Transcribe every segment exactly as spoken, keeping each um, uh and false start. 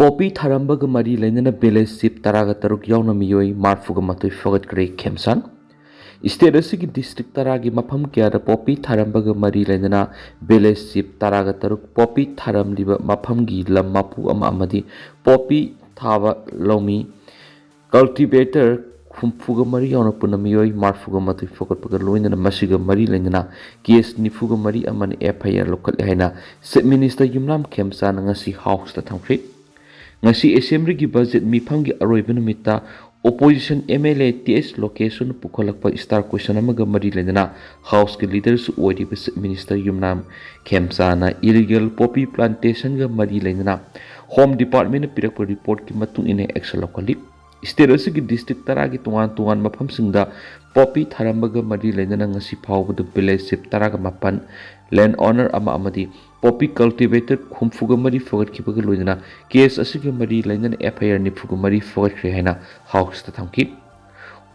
Poppy ꯊꯥꯔꯝꯕꯒ ꯃꯔꯤ ꯂꯩꯅꯅ village chief ꯇꯔꯥꯒ ꯇꯔꯨꯛ ꯌꯥꯎꯅ ꯃꯤꯑꯣꯏ ꯃꯔꯤꯐꯨꯒ ꯃꯥꯊꯣꯏ ꯐꯒꯠꯈ꯭ꯔꯦ ꯈꯦꯝꯆꯥꯟ꯫ State ꯑꯁꯤꯒꯤ district ꯇꯔꯥꯒꯤ ꯃꯐꯝ ꯀꯌꯥꯗ ꯄꯣꯄꯤ ꯊꯥꯔꯝꯕꯒ ꯃꯔꯤ ꯂꯩꯅꯅ village chief ꯇꯔꯥꯒ ꯇꯔꯨꯛ ꯄꯣꯄꯤ ꯊꯥꯔꯝꯂꯤꯕ ꯃꯐꯝꯒꯤ ꯂꯝ ꯃꯄꯨ ꯑꯃ ꯑꯃꯗꯤ ꯄꯣꯄꯤ ꯊꯥꯕ ꯂꯧꯃꯤ cultivator ꯍꯨꯝꯐꯨꯒ ꯃꯔꯤ ꯌꯥꯎꯅ ꯄꯨꯟꯅ ꯃꯤꯑꯣꯏ ꯃꯔꯤꯐꯨꯒ ꯃꯥꯊꯣꯏ ꯐꯒꯠꯄꯒ ꯂꯣꯏꯅꯅ ꯃꯁꯤꯒ ꯃꯔꯤ ꯂꯩꯅꯅ case ꯅꯤꯐꯨꯒ ꯃꯔꯤ ꯑꯃꯅ F I R ꯂꯧꯈꯠꯂꯦ ꯍꯥꯏꯅ Chief Minister ꯌꯨꯝꯅꯥꯝ ꯈꯦꯝꯆꯥꯟꯅ ꯉꯁꯤ House ꯇ ꯊꯝꯈ꯭ꯔꯦ꯫ ꯉꯁꯤ Assembly ꯒꯤ budget ꯃꯤꯐꯝꯒꯤ ꯑꯔꯣꯏꯕ ꯅꯨꯃꯤꯠꯇ opposition M L A T S ꯂꯣꯀꯦꯁꯣꯔꯅ ꯄꯨꯈꯠꯂꯛꯄ star question ꯑꯃꯒ ꯃꯔꯤ ꯂꯩꯅꯅ House ꯀꯤ leader ꯁꯨ ꯑꯣꯏꯔꯤꯕ Chief Minister ꯌꯨꯝꯅꯥꯝ ꯈꯦꯝꯆꯥꯟꯅ illegal poppy plantation ꯒ ꯃꯔꯤ ꯂꯩꯅꯅ Home Department ꯅ ꯄꯤꯔꯛꯄ report ꯀꯤ ꯃꯇꯨꯡ ꯏꯟꯅ action ꯂꯧꯈꯠꯂꯤ꯫ State ꯑꯁꯤꯒꯤ district ꯇꯔꯥꯒꯤ ꯇꯣꯉꯥꯟ ꯇꯣꯉꯥꯟꯕ ꯃꯐꯝꯁꯤꯡꯗ poppy ꯊꯥꯔꯝꯕꯒ ꯃꯔꯤ ꯂꯩꯅꯅ ꯉꯁꯤ ꯐꯥꯎꯕꯗ village chief ꯇꯔꯥꯒ ꯃꯥꯄꯟ, land owner ꯑꯃ ꯑꯃꯗꯤ poppy cultivator ꯍꯨꯝꯐꯨꯒ ꯃꯔꯤ ꯐꯒꯠꯈꯤꯕꯒ ꯂꯣꯏꯅꯅ case ꯑꯁꯤꯒ ꯃꯔꯤ ꯂꯩꯅꯅ F I R ꯅꯤꯐꯨꯒ ꯃꯔꯤ ꯐꯒꯠꯈ꯭ꯔꯦ ꯍꯥꯏꯅ House ꯇ ꯊꯝꯈꯤ꯫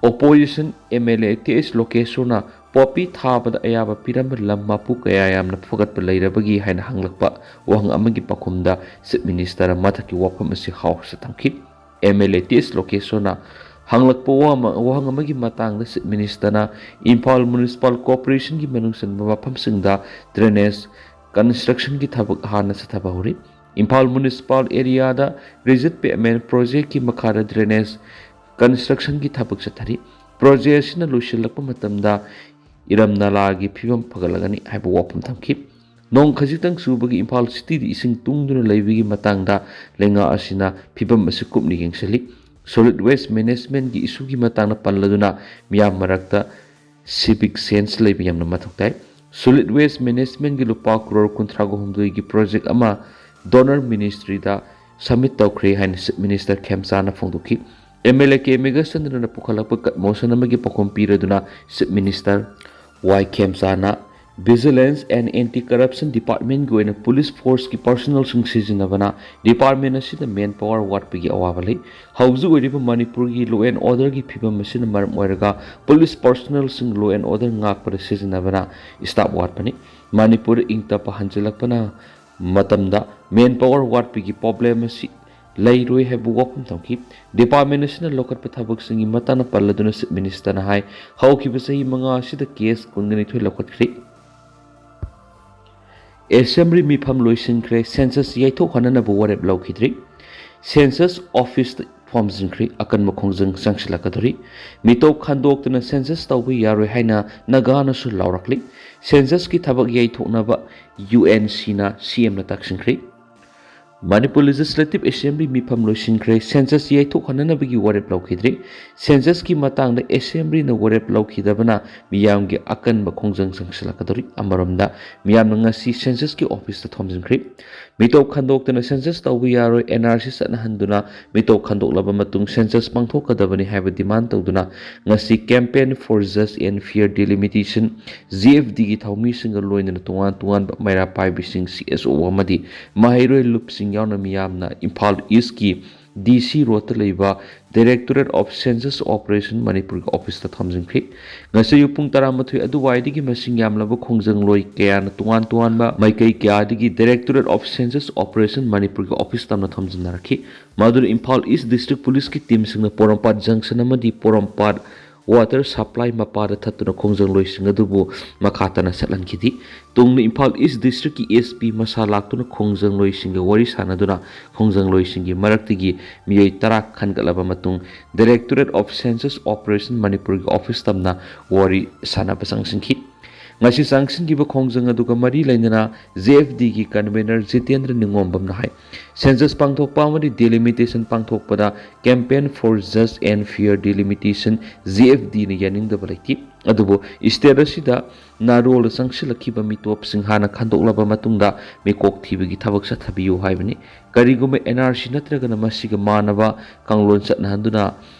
Opposition M L A T S ꯂꯣꯀꯦꯁꯣꯔꯅ poppy ꯊꯥꯕꯗ ꯑꯌꯥꯕ ꯄꯤꯔꯝꯕ ꯂꯝ ꯃꯄꯨ ꯀꯌꯥ ꯌꯥꯝꯅ ꯐꯒꯠꯄ ꯂꯩꯔꯕꯒꯦ ꯍꯥꯏꯅ ꯍꯪꯂꯛꯄ ꯋꯥꯍꯪ ꯑꯃꯒꯤ ꯄꯥꯎꯈꯨꯝꯗ Chief Minister ꯅ ꯃꯊꯛꯀꯤ ꯋꯥꯐꯝ ꯑꯁꯤ House ꯇ ꯊꯝꯈꯤ꯫ M L A T S ꯂꯣꯀꯦꯁꯣꯔꯅ ꯍꯪꯂꯛꯄ ꯋꯥ-, ꯋꯥꯍꯪ ꯑꯃꯒꯤ ꯃꯇꯥꯡꯗ Chief Minister ꯅ ꯏꯝꯐꯥꯜ Municipal Corporation ꯒꯤ ꯃꯅꯨꯡ ꯆꯟꯕ ꯃꯐꯝꯁꯤꯡꯗ drainage construction ꯒꯤ ꯊꯕꯛ ꯍꯥꯟꯅ ꯆꯠꯊꯕ ꯍꯧꯔꯤ꯫ ꯏꯝꯐꯥꯜ Municipal area ꯗ Rigid Pavement Project ꯀꯤ ꯃꯈꯥꯗ drainage construction ꯒꯤ ꯊꯕꯛ ꯆꯠꯊꯔꯤ꯫ Project ꯑꯁꯤꯅ ꯂꯣꯏꯁꯤꯜꯂꯛꯄ ꯃꯇꯝꯗ ꯏꯔꯝ ꯅꯂꯥꯒꯤ ꯐꯤꯕꯝ ꯐꯒꯠꯂꯒꯅꯤ ꯍꯥꯏꯕ ꯋꯥꯐꯝ ꯊꯝꯈꯤ꯫ ꯅꯣꯡ ꯈꯖꯤꯛꯇꯪ ꯆꯨꯕꯒꯤ ꯏꯝꯐꯥꯜ city ꯗ ꯏꯁꯤꯡ ꯇꯨꯡꯗꯨꯅ ꯂꯩꯕꯒꯤ ꯃꯇꯥꯡꯗ ꯂꯩꯉꯥꯛ ꯑꯁꯤꯅ ꯐꯤꯕꯝ ꯑꯁꯤ ꯀꯨꯞꯅ ꯌꯦꯡꯁꯤꯜꯂꯤ꯫ Solid waste management ꯒꯤ issue ꯒꯤ ꯃꯇꯥꯡꯗ ꯄꯜꯂꯗꯨꯅ ꯃꯤꯌꯥꯝ ꯃꯔꯛꯇ civic sense ꯂꯩꯕ ꯌꯥꯝꯅ ꯃꯊꯧ ꯇꯥꯏ꯫ Solid waste management ꯒꯤ ꯂꯨꯄꯥ ꯀ꯭ꯔꯣꯔ ꯀꯨꯟꯊ꯭ꯔꯥꯒ ꯍꯨꯝꯗꯣꯏꯒꯤ project ꯑꯃ DoNER Ministry ꯗ submit ꯇꯧꯈ꯭ꯔꯦ ꯍꯥꯏꯅ Chief Minister ꯈꯦꯝꯆꯥꯟꯅ ꯐꯣꯡꯗꯣꯛꯈꯤ꯫ M L A K ꯃꯦꯘꯆꯟꯗ꯭ꯔꯅ ꯄꯨꯈꯠꯂꯛꯄ cut motion ꯑꯃꯒꯤ ꯄꯥꯎꯈꯨꯝ ꯄꯤꯔꯗꯨꯅ Chief Minister Y ꯈꯦꯝꯆꯥꯟꯅ Vigilance and Anti Corruption Department ꯀꯤ ꯑꯣꯏꯅ police force ꯀꯤ personnel ꯁꯤꯡ ꯁꯤꯖꯤꯟꯅꯕꯅ department ꯑꯁꯤꯗ manpower ꯋꯥꯠꯄꯒꯤ ꯑꯋꯥꯕ ꯂꯩ꯫ ꯍꯧꯖꯤꯛ ꯑꯣꯏꯔꯤꯕ ꯃꯅꯤꯄꯨꯔꯒꯤ law and order ꯒꯤ ꯐꯤꯕꯝ ꯑꯁꯤꯅ ꯃꯔꯝ ꯑꯣꯏꯔꯒ police personnel ꯁꯤꯡ law and order ꯉꯥꯛꯄꯗ ꯁꯤꯖꯤꯟꯅꯕꯅ staff ꯋꯥꯠꯄꯅꯤ꯫ ꯃꯅꯤꯄꯨꯔꯗ ꯏꯪ ꯇꯞꯄ ꯍꯟꯖꯤꯜꯂꯛꯄꯅ ꯃꯇꯝꯗ manpower ꯋꯥꯠꯄꯒꯤ problem ꯑꯁꯤ ꯂꯩꯔꯣꯏ ꯍꯥꯏꯕ ꯋꯥꯐꯝ ꯊꯝꯈꯤ꯫ ꯗꯤꯄꯥꯔꯠꯃꯦꯟ ꯑꯁꯤꯅ ꯂꯧꯈꯠꯄ ꯊꯕꯛꯁꯤꯡꯒꯤ ꯃꯇꯥꯡꯗ ꯄꯜꯂꯗꯨꯅ ꯆꯤꯐ ꯃꯤꯅꯤꯁꯇꯔꯅ ꯍꯥꯏ, ꯍꯧꯈꯤꯕ ꯆꯍꯤ ꯃꯉꯥ ꯑꯁꯤꯗ ꯀꯦꯁ ꯀꯨꯟꯒ ꯅꯤꯊꯣꯏ ꯂꯧꯈꯠꯈ꯭ꯔꯦ꯫ ꯑꯦꯁꯦꯝꯕ꯭ꯂꯤ ꯃꯤꯐꯝ ꯂꯣꯏꯁꯤꯟꯈ꯭ꯔꯦ, ꯁꯦꯟꯁꯁ ꯌꯩꯊꯣꯛꯍꯟꯅꯅꯕ ꯋꯥꯔꯦꯞ ꯂꯧꯈꯤꯗ꯭ꯔꯤ꯫ ꯁꯦꯟꯁꯁ ꯑꯣꯐꯤꯁꯇ ꯊꯣꯝꯖꯤꯟꯈ꯭ꯔꯦ, ꯑꯀꯟꯕ ꯈꯣꯡꯖꯪ ꯆꯪꯁꯤꯜꯂꯛꯀꯗꯧꯔꯤ꯫ ꯃꯤꯇꯣꯞ ꯈꯟꯗꯣꯛꯇꯅ ꯁꯦꯟꯁꯁ ꯇꯧꯕ ꯌꯥꯔꯣꯏ ꯍꯥꯏꯅ ꯅꯥꯒꯥꯅꯁꯨ ꯂꯥꯎꯔꯛꯂꯤ꯫ ꯁꯦꯟꯁꯁꯀꯤ ꯊꯕꯛ ꯌꯩꯊꯣꯛꯅꯕ ꯌꯨ ꯑꯦꯟ ꯁꯤꯅ ꯁꯤ ꯑꯦꯝꯅ ꯇꯛꯁꯤꯟꯈ꯭ꯔꯦ꯫ ꯃꯅꯤꯄꯨꯔ ꯂꯦꯖꯤꯁꯂꯦꯇꯤꯚ ꯑꯦꯁꯦꯝꯕ꯭ꯂꯤ ꯃꯤꯐꯝ ꯂꯣꯏꯁꯤꯟꯈ꯭ꯔꯦ, ꯁꯦꯟꯁꯁ ꯌꯩꯊꯣꯛꯍꯟꯅꯅꯕꯒꯤ ꯋꯥꯔꯦꯞ ꯂꯧꯈꯤꯗ꯭ꯔꯤ꯫ ꯁꯦꯟꯁꯁꯀꯤ ꯃꯇꯥꯡꯗ ꯑꯦꯁꯦꯝꯕ꯭ꯂꯤꯅ ꯋꯥꯔꯦꯞ ꯂꯧꯈꯤꯗꯕꯅ ꯃꯤꯌꯥꯝꯒꯤ ꯑꯀꯟꯕ ꯈꯣꯡꯖꯪ ꯆꯪꯁꯤꯜꯂꯛꯀꯗꯧꯔꯤ꯫ ꯑꯃꯔꯣꯝꯗ, ꯃꯤꯌꯥꯝꯅ ꯉꯁꯤ ꯁꯦꯟꯁꯁꯀꯤ ꯑꯣꯐꯤꯁꯇ ꯊꯣꯝꯖꯤꯟꯈ꯭ꯔꯦ꯫ ꯃꯤꯇꯣꯞ ꯈꯟꯗꯣꯛꯇꯅ ꯁꯦꯟꯁꯁ ꯇꯧꯕ ꯌꯥꯔꯣꯏ, ꯑꯦꯟ ꯑꯥꯔ ꯁꯤ ꯆꯠꯅꯍꯟꯗꯨꯅ ꯃꯤꯇꯣꯞ ꯈꯟꯗꯣꯛꯂꯕ ꯃꯇꯨꯡ ꯁꯦꯟꯁꯁ ꯄꯥꯡꯊꯣꯛꯀꯗꯕꯅꯤ ꯍꯥꯏꯕ ꯗꯤꯃꯥꯟ ꯇꯧꯗꯨꯅ ꯉꯁꯤ Campaign for Just and Fair Delimitation, G F ꯗꯤꯒꯤ ꯊꯧꯃꯤꯁꯤꯡꯒ ꯂꯣꯏꯅꯅ ꯇꯣꯉꯥꯟ ꯇꯣꯉꯥꯟꯕ ꯃꯩꯔꯥ ꯄꯥꯏꯕꯤꯁꯤꯡ, ꯁꯤ ꯑꯦꯁ ꯑꯣ ꯑꯃꯗꯤ ꯃꯍꯩꯔꯣꯏ ꯂꯨꯞꯁꯤꯡ ꯌꯥꯎꯅ ꯃꯤꯌꯥꯝꯅ ꯏꯝꯐꯥꯜ ꯏꯁꯀꯤ ꯗꯤ ꯁꯤ ꯔꯣꯗꯇ ꯂꯩꯕ Directorate of Census Operation ꯃꯅꯤꯄꯨꯔꯒꯤ ꯑꯣꯐꯤꯁꯇ ꯊꯣꯝꯖꯤꯟꯈ꯭ꯔꯤ꯫ ꯉꯁꯤ ꯑꯌꯨꯛ ꯄꯨꯡ ꯇꯔꯥꯃꯥꯊꯣꯏ ꯑꯗꯨꯋꯥꯏꯗꯒꯤ ꯃꯁꯤꯡ ꯌꯥꯝꯂꯕ ꯈꯣꯡꯖꯪꯂꯣꯏ ꯀꯌꯥꯅ ꯇꯣꯉꯥꯟ ꯇꯣꯉꯥꯟꯕ ꯃꯥꯏꯀꯩ ꯀꯌꯥꯗꯒꯤ Directorate of Census Operation ꯃꯅꯤꯄꯨꯔꯒꯤ ꯑꯣꯐꯤꯁ ꯇꯝꯅ ꯊꯣꯝꯖꯤꯟꯅꯔꯛꯈꯤ꯫ ꯃꯗꯨꯅ ꯏꯝꯐꯥꯜ ꯏꯁ ꯗꯤꯁꯇ꯭ꯔꯤꯛ ꯄꯨꯂꯤꯁꯀꯤ ꯇꯤꯝꯁꯤꯡꯅ ꯄꯣꯔꯣꯝꯄꯥꯠ ꯖꯪꯁꯟ ꯑꯃꯗꯤ ꯄꯣꯔꯣꯝꯄꯥꯠ ꯋꯥꯇꯔ ꯁꯄ꯭ꯂꯥꯏ ꯃꯄꯥꯗ ꯊꯠꯇꯨꯅ ꯈꯣꯡꯖꯪꯂꯣꯏꯁꯤꯡ ꯑꯗꯨꯕꯨ ꯃꯈꯥ ꯇꯥꯅ ꯆꯠꯍꯟꯈꯤꯗꯦ꯫ ꯇꯨꯡꯗ ꯏꯝꯐꯥꯜ ꯏꯁ ꯗꯤꯁꯇ꯭ꯔꯤꯛꯀꯤ ꯑꯦꯁ ꯄꯤ ꯃꯁꯥ ꯂꯥꯛꯇꯨꯅ ꯈꯣꯡꯖꯪꯂꯣꯏꯁꯤꯡꯒ ꯋꯥꯔꯤ ꯁꯥꯟꯅꯗꯨꯅ ꯈꯣꯡꯖꯪꯂꯣꯏꯁꯤꯡꯒꯤ ꯃꯔꯛꯇꯒꯤ ꯃꯤꯑꯣꯏ ꯇꯔꯥ ꯈꯟꯒꯠꯂꯕ ꯃꯇꯨꯡ Directorate of Census Operation ꯃꯅꯤꯄꯨꯔꯒꯤ ꯑꯣꯐꯤꯁ ꯇꯝꯅ ꯋꯥꯔꯤ ꯁꯥꯟꯅꯕ ꯆꯪꯁꯤꯟꯈꯤ꯫ ꯉꯁꯤ ꯆꯪꯁꯤꯟꯈꯤꯕ ꯈꯣꯡꯖꯪ ꯑꯗꯨꯒ ꯃꯔꯤ ꯂꯩꯅꯅ ꯖꯦ ꯑꯦꯐ ꯗꯤꯒꯤ ꯀꯟꯚꯦꯅꯔ ꯖꯤꯇꯦꯟꯗ꯭ꯔ ꯅꯤꯉꯣꯝꯕꯝꯅ ꯍꯥꯏ, ꯁꯦꯟꯁꯁ ꯄꯥꯡꯊꯣꯛꯄ ꯑꯃꯗꯤ ꯗꯤꯂꯤꯃꯤꯇꯦꯁꯟ ꯄꯥꯡꯊꯣꯛꯄꯗ Campaign for Just and Fair Delimitation, J F ꯗꯤꯅ ꯌꯥꯅꯤꯡꯗꯕ ꯂꯩꯇꯦ꯫ ꯑꯗꯨꯕꯨ ꯁ꯭ꯇꯦꯠ ꯑꯁꯤꯗ ꯅꯥꯔꯣꯜꯗ ꯆꯪꯁꯤꯜꯂꯛꯈꯤꯕ ꯃꯤꯇꯣꯞꯁꯤꯡ ꯍꯥꯟꯅ ꯈꯟꯗꯣꯛꯂꯕ ꯃꯇꯨꯡꯗ ꯃꯤꯀꯣꯛ ꯊꯤꯕꯒꯤ ꯊꯕꯛ ꯆꯠꯊꯕꯤꯌꯨ ꯍꯥꯏꯕꯅꯤ꯫ ꯀꯔꯤꯒꯨꯝꯕ ꯑꯦꯟ ꯑꯥꯔ ꯁꯤ ꯅꯠꯇ꯭ꯔꯒꯅ ꯃꯁꯤꯒ ꯃꯥꯟꯅꯕ ꯀꯥꯡꯂꯣꯟ ꯆꯠꯅꯍꯟꯗꯨꯅ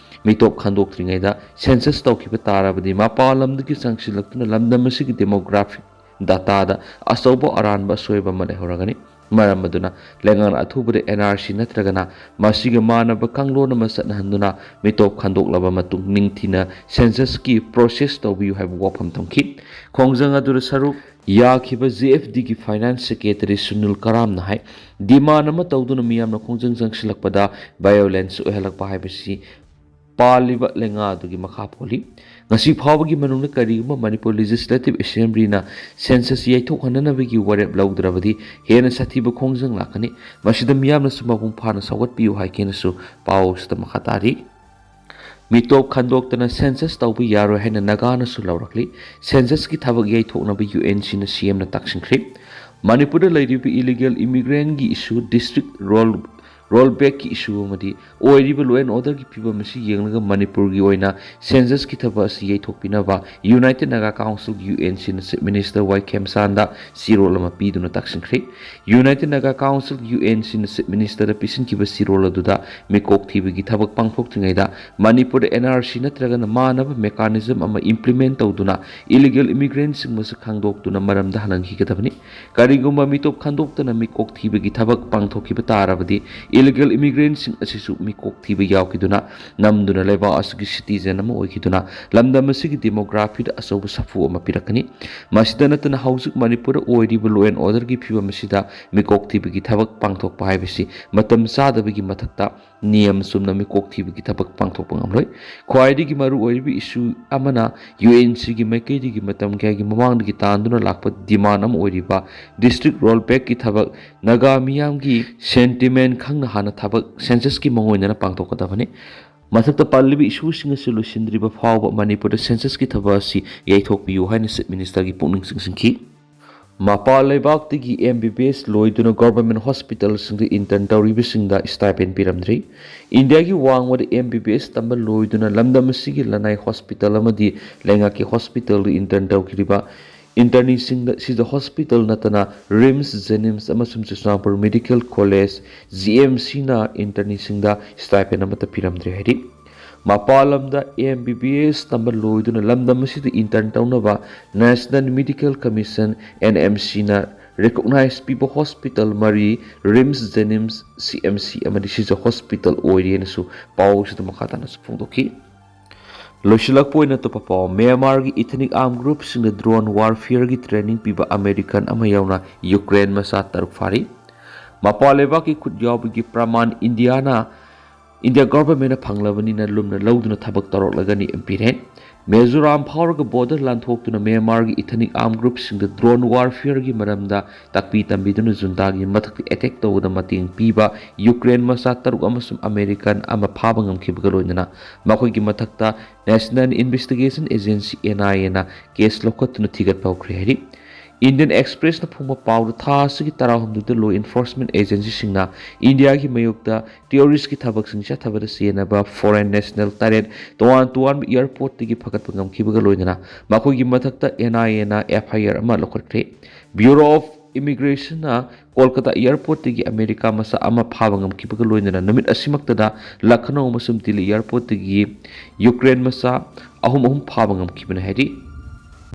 ꯃꯤꯇꯣꯞ ꯈꯟꯗꯣꯛꯇ꯭ꯔꯤꯉꯩꯗ ꯁꯦꯟꯁꯁ ꯇꯧꯈꯤꯕ ꯇꯥꯔꯕꯗꯤ ꯃꯄꯥꯟ ꯂꯝꯗꯒꯤ ꯆꯪꯁꯤꯜꯂꯛꯇꯨꯅ ꯂꯝꯗꯝ ꯑꯁꯤꯒꯤ ꯗꯦꯃꯣꯒ꯭ꯔꯥꯐꯤꯛ ꯗꯥꯇꯥꯗ ꯑꯆꯧꯕ ꯑꯔꯥꯟꯕ ꯑꯁꯣꯏꯕ ꯑꯃ ꯂꯩꯍꯧꯔꯒꯅꯤ꯫ ꯃꯔꯝ ꯑꯗꯨꯅ ꯂꯩꯉꯥꯛꯅ ꯑꯊꯨꯕꯗ ꯑꯦꯟ ꯑꯥꯔ ꯁꯤ ꯅꯠꯇ꯭ꯔꯒꯅ ꯃꯁꯤꯒ ꯃꯥꯟꯅꯕ ꯀꯥꯡꯂꯣꯟ ꯑꯃ ꯆꯠꯅꯍꯟꯗꯨꯅ ꯃꯤꯇꯣꯞ ꯈꯟꯗꯣꯛꯂꯕ ꯃꯇꯨꯡ ꯅꯤꯡꯊꯤꯅ ꯁꯦꯟꯁꯁꯀꯤ ꯄ꯭ꯔꯣꯁꯦꯁ ꯇꯧꯕꯤꯌꯨ ꯍꯥꯏꯕ ꯋꯥꯐꯝ ꯊꯝꯈꯤ꯫ ꯈꯣꯡꯖꯪ ꯑꯗꯨꯗ ꯁꯔꯨꯛ ꯌꯥꯈꯤꯕ ꯖꯦ ꯑꯦꯐ ꯗꯤꯒꯤ ꯐꯥꯏꯅꯥꯟꯁ ꯁꯦꯀ꯭ꯔꯦꯇꯔꯤ ꯁꯨꯅꯤꯜ ꯀꯔꯥꯝꯅ ꯍꯥꯏ, ꯗꯤꯃꯥꯟ ꯑꯃ ꯇꯧꯗꯨꯅ ꯃꯤꯌꯥꯝꯅ ꯈꯣꯡꯖꯪ ꯆꯪꯁꯤꯜꯂꯛꯄꯗ ꯚꯥꯏꯑꯣꯂꯦꯟꯁ ꯑꯣꯏꯍꯜꯂꯛꯄ ꯍꯥꯏꯕꯁꯤ ꯄꯥꯜꯂꯤꯕ ꯂꯩꯉꯥꯛ ꯑꯗꯨꯒꯤ ꯃꯈꯥ ꯄꯣꯜꯂꯤ꯫ ꯉꯁꯤ ꯐꯥꯎꯕꯒꯤ ꯃꯅꯨꯡꯗ ꯀꯔꯤꯒꯨꯝꯕ ꯃꯅꯤꯄꯨꯔ ꯂꯦꯖꯤꯁꯂꯦꯇꯤꯚ ꯑꯦꯁꯦꯝꯕ꯭ꯂꯤꯅ ꯁꯦꯟꯁꯁ ꯌꯩꯊꯣꯛꯍꯟꯅꯅꯕꯒꯤ ꯋꯥꯔꯦꯞ ꯂꯧꯗ꯭ꯔꯕꯗꯤ ꯍꯦꯟꯅ ꯁꯥꯊꯤꯕ ꯈꯣꯡꯖꯪ ꯂꯥꯛꯀꯅꯤ꯫ ꯃꯁꯤꯗ ꯃꯤꯌꯥꯝꯅꯁꯨ ꯃꯄꯨꯡ ꯐꯥꯅ ꯁꯧꯒꯠꯄꯤꯌꯨ ꯍꯥꯏ ꯀꯦꯅꯁꯨ ꯄꯥꯎ ꯑꯁꯤꯗ ꯃꯈꯥ ꯇꯥꯔꯤ꯫ ꯃꯤꯇꯣꯞ ꯈꯟꯗꯣꯛꯇꯅ ꯁꯦꯟꯁꯁ ꯇꯧꯕ ꯌꯥꯔꯣꯏ ꯍꯥꯏꯅ ꯅꯥꯒꯥꯅꯁꯨ ꯂꯥꯎꯔꯛꯂꯤ꯫ ꯁꯦꯟꯁꯁꯀꯤ ꯊꯕꯛ ꯌꯩꯊꯣꯛꯅꯕ ꯌꯨ ꯑꯦꯟ ꯁꯤꯅ ꯁꯤ ꯑꯦꯝꯅ ꯇꯛꯁꯤꯟꯈ꯭ꯔꯤ꯫ ꯃꯅꯤꯄꯨꯔꯗ ꯂꯩꯔꯤꯕ ꯏꯂꯤꯒꯦꯜ ꯏꯃꯤꯒ꯭ꯔꯦꯟꯒꯤ ꯏꯁꯨ, ꯗꯤꯁꯇ꯭ꯔꯤꯛ ꯔꯣꯜ ꯔꯣꯜ ꯕꯦꯛꯀꯤ ꯏꯁꯨ ꯑꯃꯗꯤ ꯑꯣꯏꯔꯤꯕ ꯂꯣ ꯑꯦꯟ ꯑꯣꯔꯗꯔꯒꯤ ꯐꯤꯕꯝ ꯑꯁꯤ ꯌꯦꯡꯂꯒ ꯃꯅꯤꯄꯨꯔꯒꯤ ꯑꯣꯏꯅ ꯁꯦꯟꯁꯁꯀꯤ ꯊꯕꯛ ꯑꯁꯤ ꯌꯩꯊꯣꯛꯄꯤꯅꯕ ꯌꯨꯅꯥꯏꯇꯦꯗ ꯅꯥꯒꯥ ꯀꯥꯎꯟꯁꯤꯜꯒꯤ ꯌꯨ ꯑꯦꯟ ꯁꯤꯅ ꯆꯤꯐ ꯃꯤꯅꯤꯁꯇꯔ ꯋꯥꯏ ꯈꯦꯝꯆꯥꯟꯗ ꯆꯦꯔꯣꯜ ꯑꯃ ꯄꯤꯗꯨꯅ ꯇꯛꯁꯤꯟꯈ꯭ꯔꯤ꯫ United Naga council U N ꯁꯤꯅ ꯆꯤꯐ ꯃꯤꯅꯤꯁꯇꯔꯗ ꯄꯤꯁꯤꯟꯈꯤꯕ ꯆꯦꯔꯣꯜ ꯑꯗꯨꯗ ꯃꯤꯀꯣꯛ ꯊꯤꯕꯒꯤ ꯊꯕꯛ ꯄꯥꯡꯊꯣꯛꯇ꯭ꯔꯤꯉꯩꯗ ꯃꯅꯤꯄꯨꯔꯗ ꯑꯦꯟ ꯑꯥꯔ ꯁꯤ ꯅꯠꯇ꯭ꯔꯒꯅ ꯃꯥꯟꯅꯕ ꯃꯦꯀꯥꯅꯤꯖꯝ ꯑꯃ ꯏꯝꯄ꯭ꯂꯤꯃꯦꯟ ꯇꯧꯗꯨꯅ ꯏꯂꯤꯒꯦꯜ ꯏꯃꯤꯒ꯭ꯔꯦꯟꯁꯤꯡ ꯃꯁꯛ ꯈꯪꯗꯣꯛꯇꯨꯅ ꯃꯔꯝꯗ ꯍꯜꯍꯟꯈꯤꯒꯗꯕꯅꯤ꯫ ꯀꯔꯤꯒꯨꯝꯕ ꯃꯤꯇꯣꯞ ꯈꯟꯗꯣꯛꯇꯅ ꯃꯤꯀꯣꯛ ꯊꯤꯕꯒꯤ ꯊꯕꯛ ꯄꯥꯡꯊꯣꯛꯈꯤꯕ ꯇꯥꯔꯕꯗꯤ ꯏꯂꯤꯒꯦꯜ ꯏꯃꯤꯒ꯭ꯔꯦꯟꯁꯤꯡ ꯑꯁꯤꯁꯨ ꯃꯤꯀꯣꯛ ꯊꯤꯕ ꯌꯥꯎꯈꯤꯗꯨꯅ ꯅꯝꯗꯨꯅ ꯂꯩꯕꯥꯛ ꯑꯁꯤꯒꯤ ꯁꯤꯇꯤꯖꯦꯟ ꯑꯃ ꯑꯣꯏꯈꯤꯗꯨꯅ ꯂꯝꯗꯝ ꯑꯁꯤꯒꯤ ꯗꯦꯃꯣꯒ꯭ꯔꯥꯐꯤꯗ ꯑꯆꯧꯕ ꯁꯥꯐꯨ ꯑꯃ ꯄꯤꯔꯛꯀꯅꯤ꯫ ꯃꯁꯤꯗ ꯅꯠꯇꯅ ꯍꯧꯖꯤꯛ ꯃꯅꯤꯄꯨꯔꯗ ꯑꯣꯏꯔꯤꯕ ꯂꯣ ꯑꯦꯟ ꯑꯣꯔꯗꯔꯒꯤ ꯐꯤꯕꯝ ꯑꯁꯤꯗ ꯃꯤꯀꯣꯛ ꯊꯤꯕꯒꯤ ꯊꯕꯛ ꯄꯥꯡꯊꯣꯛꯄ ꯍꯥꯏꯕꯁꯤ ꯃꯇꯝ ꯆꯥꯗꯕꯒꯤ ꯃꯊꯛꯇ ꯅꯤꯌꯝ ꯆꯨꯝꯅ ꯃꯤꯀꯣꯛ ꯊꯤꯕꯒꯤ ꯊꯕꯛ ꯄꯥꯡꯊꯣꯛꯄ ꯉꯝꯂꯣꯏ꯫ ꯈ꯭ꯋꯥꯏꯗꯒꯤ ꯃꯔꯨꯑꯣꯏꯔꯤꯕ ꯏꯁꯨ ꯑꯃꯅ ꯌꯨ ꯑꯦꯟ ꯁꯤꯒꯤ ꯃꯥꯏꯀꯩꯗꯒꯤ ꯃꯇꯝ ꯀꯌꯥꯒꯤ ꯃꯃꯥꯡꯗꯒꯤ ꯇꯥꯟꯗꯨꯅ ꯂꯥꯛꯄ ꯗꯤꯃꯥꯟ ꯑꯃ ꯑꯣꯏꯔꯤꯕ ꯗꯤꯁꯇ꯭ꯔꯤꯛ ꯔꯣꯜ ꯕꯦꯛꯀꯤ ꯊꯕꯛ ꯅꯥꯒꯥ ꯃꯤꯌꯥꯝꯒꯤ ꯁꯦꯟꯇꯤꯃꯦꯟ ꯈꯪꯅ ꯍꯥꯟꯅ ꯊꯕꯛ ꯁꯦꯟꯁꯁꯀꯤ ꯃꯑꯣꯡ ꯑꯣꯏꯅꯅ ꯄꯥꯡꯊꯣꯛꯀꯗꯕꯅꯤ꯫ ꯃꯊꯛꯇ ꯄꯜꯂꯤꯕ ꯏꯁꯨꯁꯤꯡ ꯑꯁꯤ ꯂꯣꯏꯁꯤꯟꯗ꯭ꯔꯤꯕ ꯐꯥꯎꯕ ꯃꯅꯤꯄꯨꯔꯗ ꯁꯦꯟꯁꯁꯀꯤ ꯊꯕꯛ ꯑꯁꯤ ꯌꯩꯊꯣꯛꯄꯤꯌꯨ ꯍꯥꯏꯅ ꯆꯤꯐ ꯃꯤꯅꯤꯁꯇꯔꯒꯤ ꯄꯨꯛꯅꯤꯡ ꯆꯤꯡꯁꯤꯟꯈꯤ꯫ ꯃꯄꯥꯟ ꯂꯩꯕꯥꯛꯇꯒꯤ ꯑꯦꯝ ꯕꯤ ꯕꯤ ꯑꯦꯁ ꯂꯣꯏꯗꯨꯅ ꯒꯣꯚꯔꯟꯃꯦꯟꯠ ꯍꯣꯁꯄꯤꯇꯥꯜꯁꯤꯡꯗ ꯏꯟꯇꯔꯟ ꯇꯧꯔꯤꯕꯁꯤꯡꯗ ꯁ꯭ꯇꯥꯏꯄꯦꯟ ꯄꯤꯔꯝꯗ꯭ꯔꯤ꯫ ꯏꯟꯗꯤꯌꯥꯒꯤ ꯋꯥꯡꯃꯗ ꯑꯦꯝ ꯕꯤ ꯕꯤ ꯑꯦꯁ ꯇꯝꯕ ꯂꯣꯏꯗꯨꯅ ꯂꯝꯗꯝ ꯑꯁꯤꯒꯤ ꯂꯅꯥꯏ ꯍꯣꯁꯄꯤꯇꯥꯜ ꯑꯃꯗꯤ ꯂꯩꯉꯥꯛꯀꯤ ꯍꯣꯁꯄꯤꯇꯥꯜꯗ ꯏꯟꯇꯔꯟ ꯇꯧꯈꯤꯔꯤꯕ ꯏꯟꯇꯔꯅꯤꯁꯤꯡꯗ ꯁꯤꯗ ꯍꯣꯁꯄꯤꯇꯥꯜ ꯅꯠꯇꯅ ꯔꯤꯝꯁ, ꯖꯦꯅꯤꯝꯁ ꯑꯃꯁꯨꯡ Churachandpur medical college, G M ꯁꯤꯅ ꯏꯟꯇꯔꯅꯤꯁꯤꯡꯗ ꯁ꯭ꯇꯥꯏꯄꯦꯟ ꯑꯃꯠꯇ ꯄꯤꯔꯝꯗ꯭ꯔꯦ ꯍꯥꯏꯔꯤ꯫ ꯃꯄꯥꯟ ꯂꯝꯗ ꯑꯦꯝ ꯕꯤ ꯕꯤ ꯑꯦꯁ ꯇꯝꯕ ꯂꯣꯏꯗꯨꯅ ꯂꯝꯗꯝ ꯑꯁꯤꯗ ꯏꯟꯇꯔꯟ ꯇꯧꯅꯕ national medical commission, N M ꯁꯤꯅ ꯔꯤꯀꯣꯛꯅꯥꯏꯖ ꯄꯤꯕ ꯍꯣꯁꯄꯤꯇꯥꯜ ꯃꯔꯤ, ꯔꯤꯝꯁ, ꯖꯦꯅꯤꯝꯁ, ꯁꯤ ꯑꯦꯝ ꯁꯤ ꯑꯃꯗꯤ ꯁꯤꯖ ꯍꯣꯁꯄꯤꯇꯥꯜ ꯑꯣꯏꯔꯦꯅꯁꯨ ꯄꯥꯎꯁꯤꯗ ꯃꯈꯥ ꯇꯥꯅꯁꯨ ꯐꯣꯡꯗꯣꯛꯈꯤ꯫ ꯂꯣꯏꯁꯤꯜꯂꯛꯄ ꯑꯣꯏꯅ ꯑꯇꯣꯞꯄ ꯄꯥꯎ, ꯃ꯭ꯌꯥꯟꯃꯥꯔꯒꯤ ꯏꯊꯅꯤꯛ ꯑꯥꯔꯝ ꯒ꯭ꯔꯨꯞꯁꯤꯡꯗ ꯗ꯭ꯔꯣꯟ ꯋꯥꯔꯐꯤꯌꯔꯒꯤ ꯇ꯭ꯔꯦꯅꯤꯡ ꯄꯤꯕ ꯑꯃꯦꯔꯤꯀꯟ ꯑꯃ ꯌꯥꯎꯅ ꯌꯨꯀ꯭ꯔꯦꯟ ꯃꯆꯥ ꯇꯔꯨꯛ ꯐꯥꯔꯤ꯫ ꯃꯄꯥꯟ ꯂꯩꯕꯥꯛꯀꯤ ꯈꯨꯠ ꯌꯥꯎꯕꯒꯤ ꯄ꯭ꯔꯃꯥꯟ ꯏꯟꯗꯤꯌꯥꯅ, ꯏꯟꯗꯤꯌꯥ ꯒꯣꯚꯔꯟꯃꯦꯟꯠꯅ ꯐꯪꯂꯕꯅꯤꯅ ꯂꯨꯝꯅ ꯂꯧꯗꯨꯅ ꯊꯕꯛ ꯇꯧꯔꯛꯂꯒꯅꯤ ꯕꯤꯔꯦꯟ꯫ ꯃꯤꯖꯣꯔꯥꯝ ꯐꯥꯎꯔꯒ ꯕꯣꯔꯗꯔ ꯂꯥꯟꯊꯣꯛꯇꯨꯅ ꯃ꯭ꯌꯥꯟꯃꯥꯔꯒꯤ ꯏꯊꯅꯤꯛ ꯑꯥꯔꯝ ꯒ꯭ꯔꯨꯞꯁꯤꯡꯗ ꯗ꯭ꯔꯣꯟ ꯋꯥꯔꯐꯤꯌꯔꯒꯤ ꯃꯔꯝꯗ ꯇꯥꯛꯄꯤ ꯇꯝꯕꯤꯗꯨꯅ ꯖꯨꯟꯇꯥꯒꯤ ꯃꯊꯛꯇ ꯑꯦꯇꯦꯛ ꯇꯧꯕꯗ ꯃꯇꯦꯡ ꯄꯤꯕ ꯌꯨꯀ꯭ꯔꯦꯟ ꯃꯆꯥ ꯇꯔꯨꯛ ꯑꯃꯁꯨꯡ ꯑꯃꯦꯔꯤꯀꯟ ꯑꯃ ꯐꯥꯕ ꯉꯝꯈꯤꯕꯒ ꯂꯣꯏꯅꯅ ꯃꯈꯣꯏꯒꯤ ꯃꯊꯛꯇ ꯅꯦꯁꯅꯦꯜ ꯏꯟꯚꯦꯁꯇꯤꯒꯦꯁꯟ ꯑꯦꯖꯦꯟꯁꯤ, ꯑꯦꯟ ꯑꯥꯏ ꯑꯦꯅ, ꯀꯦꯁ ꯂꯧꯈꯠꯇꯨꯅ ꯊꯤꯒꯠꯄ ꯍꯧꯈ꯭ꯔꯦ ꯍꯥꯏꯔꯤ꯫ ꯏꯟꯗꯤꯌꯟ ꯑꯦꯛꯁꯄ꯭ꯔꯦꯁꯅ ꯐꯣꯡꯕ ꯄꯥꯎꯗ ꯊꯥ ꯑꯁꯤꯒꯤ ꯇꯔꯥꯍꯨꯝꯗꯣꯏꯗ ꯂꯣ ꯏꯟꯐꯣꯔꯁꯃꯦꯟꯠ ꯑꯦꯖꯦꯟꯁꯤꯁꯤꯡꯅ ꯏꯟꯗꯤꯌꯥꯒꯤ ꯃꯥꯌꯣꯛꯇ ꯇꯦꯔꯣꯔꯤꯁꯀꯤ ꯊꯕꯛꯁꯤꯡ ꯆꯠꯊꯕꯗ ꯁꯤꯖꯤꯟꯅꯕ ꯐꯣꯔꯦꯟ ꯅꯦꯁꯅꯦꯜ ꯇꯔꯦꯠ ꯇꯣꯉꯥꯟ ꯇꯣꯉꯥꯟꯕ ꯑꯦꯌꯔꯄꯣꯔꯠꯇꯒꯤ ꯐꯒꯠꯄ ꯉꯝꯈꯤꯕꯒ ꯂꯣꯏꯅꯅ ꯃꯈꯣꯏꯒꯤ ꯃꯊꯛꯇ ꯑꯦꯟ ꯑꯥꯏ ꯑꯦꯅ ꯑꯦꯐ ꯑꯥꯏ ꯑꯥꯔ ꯑꯃ ꯂꯧꯈꯠꯈ꯭ꯔꯦ꯫ ꯕ꯭ꯌꯨꯔꯣ ꯑꯣꯐ ꯏꯃꯤꯒ꯭ꯔꯦꯁꯟꯅ ꯀꯣꯜꯀꯇꯥ ꯑꯦꯌꯔꯄꯣꯔꯠꯇꯒꯤ ꯑꯃꯦꯔꯤꯀꯥ ꯃꯆꯥ ꯑꯃ ꯐꯥꯕ ꯉꯝꯈꯤꯕꯒ ꯂꯣꯏꯅꯅ ꯅꯨꯃꯤꯠ ꯑꯁꯤꯃꯛꯇꯗ ꯂꯈꯅꯧ ꯑꯃꯁꯨꯡ ꯗꯤꯜꯂꯤ ꯑꯦꯌꯔꯄꯣꯔꯠꯇꯒꯤ ꯌꯨꯀ꯭ꯔꯦꯟ ꯃꯆꯥ ꯑꯍꯨꯝ ꯑꯍꯨꯝ ꯐꯥꯕ ꯉꯝꯈꯤꯕꯅꯤ ꯍꯥꯏꯔꯤ꯫